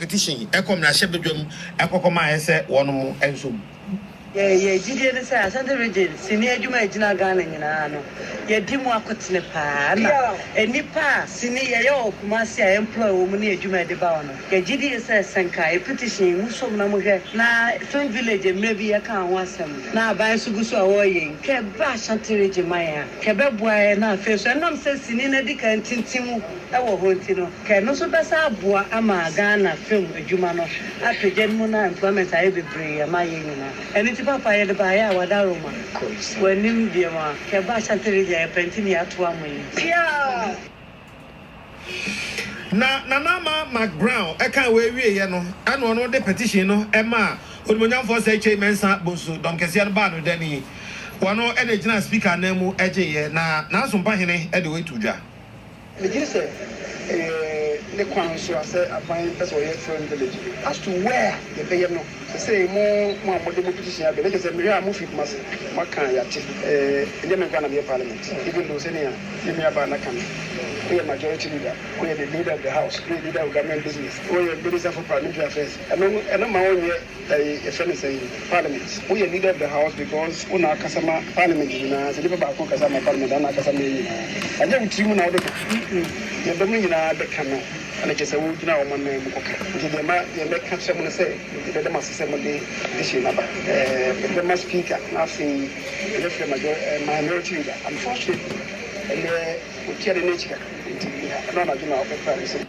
Petition kɔ mmarahyɛbadwam kɔkɔmaeɛ sɛ wɔnom nsɔ mu. Yɛ gyidie ne sɛ Ashanti Region sini adwuma a ɛgyina Ghana nyinaa no yɛdi mu akotene paa na nnipa a sini yɛyɛ wɔ Kumasi a employ wɔn ne adwuma a ɛde ba hɔ no yɛ gyidie sɛ sɛ nka yɛ petition yi mo som na mo hwɛ na Film Village mmerɛ bi yɛkaa ho asɛm na aban nso gu so a wɔreyɛ yi nka ɛba Ashanti Region ma yɛn a nka ɛbɛboa yɛn na afei nso ɛnam sɛ sini no adi kan tintim wɔ hɔ nti no nka ɛno nso bɛsan aboa ama Ghana film adwuma no apagya no mu na employment ayɛ bebree ama yɛn nyinaa. Ɛno nti papa yɛde baeɛ a wadaroma w'anim biom a nka ɛba Ashanti region a yɛpɛ nti na yɛatoa mo yi. Piaa! Na Nana Ama McBrown kaa wei wieeɛ no, ɛna ɔno de petition no maa Onimuonyamfoɔ Sir Kyei Mensah Bonsu, dɔm kɛseɛ no baa no dani. Ɔno na ɛgyinaa Speaker anan mu gyeeɛ, na N'Asompahene de wei too dwa. Megye di sɛ ɛyɛ ne kwan so a sɛ aban pɛ sɛ ɔyɛ film village as to where yɛbɛyɛ no sesei mo mo a mode mo petition aba yi na kyerɛ sɛ mehwɛ a mofi Kumasi moaka a yɛate ɛnyɛ me nkoa na meyɛ parliament even though sɛnea yɛn nua baa no aka no woyɛ majority leader woyɛ the leader of the house woyɛ leader of government business woyɛ minister for parliamentary affairs ɛno ɛno mma wonyɛ Ɛyi yɛfrɛ no sɛn? Parliament. Woyɛ leader of the house because wo na akasa ma parliament nyinaa. Sɛ nipa baako kasa ma parliament a, wo na akasa ma yɛn nyinaa. Ɛnyɛ wo tiri mu na wode ka. Deɛ dɔm no nyinaa bɛka no ɛna kyerɛ sɛ wogyina wɔn anan mu kɔka. Nti deɛ ma deɛ mɛka kyerɛ mo ne sɛ yɛbɛda mo ase sɛ mode petition no aba. Ɛɛ mede bɛma speaker na afei yɛbɛfrɛ major ɛɛ minority leader. Unfortunately ɛnnɛ ɔtua n'ani akyi kakra nti ɛno anadwo na ɔbɛfrɛ me sɛ.